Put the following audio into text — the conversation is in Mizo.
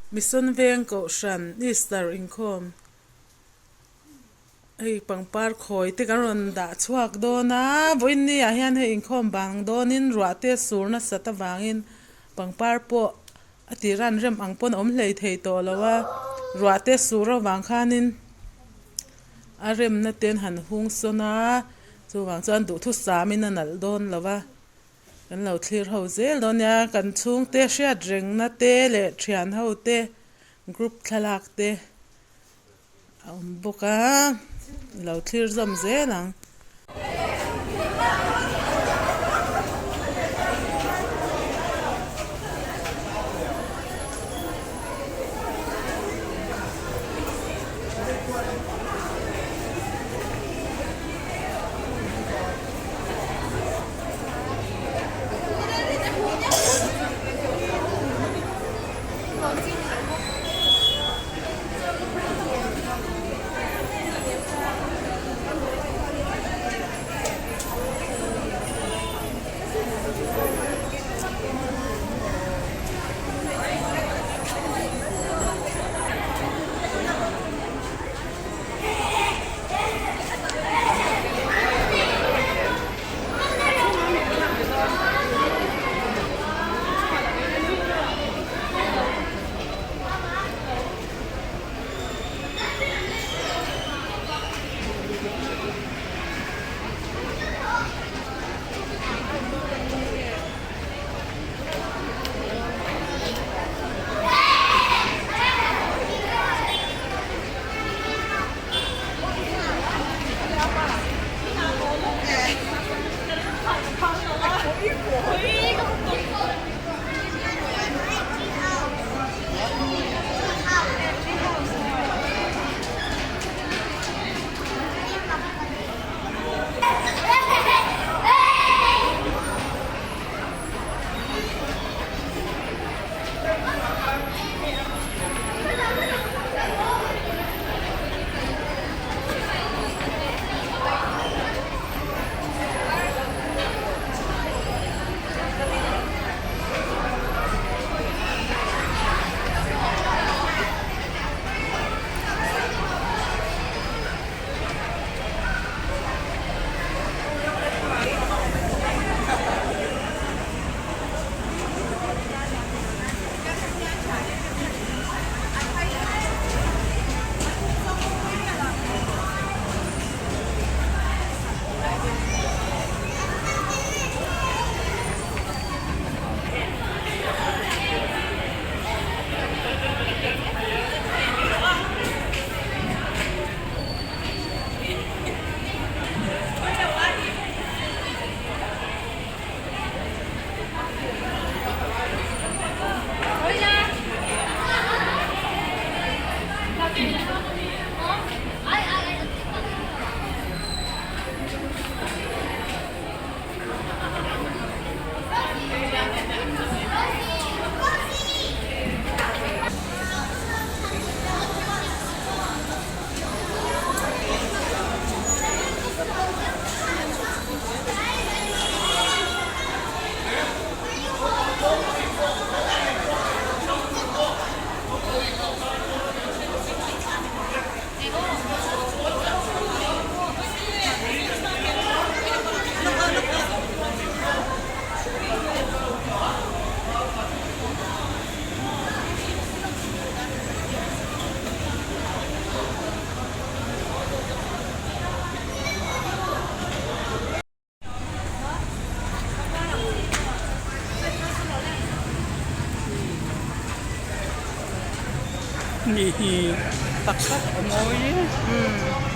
Mission Veng Kohhran Easter inkhawm hei pangpar khawi te kan rawn dah chhuak dawn a vawiin ni ah hian hei inkhawm bang dawnin ruah te sur nasat avangin pangpar pawh a tih ran rem ang pawn a awm hlei thei tawh lo a ruah te sur avang khanin a remna te an han hung sawn a chuvang chuan duhthusamin a nalh dawn lo va. Kan lo thlir ho zel dawn nia, kan chhungte hriat rengna te leh thian ho te group thlalak te a awm bawk a, i lo thlir zawm zel ang. Ni hi tak tak a mawi e.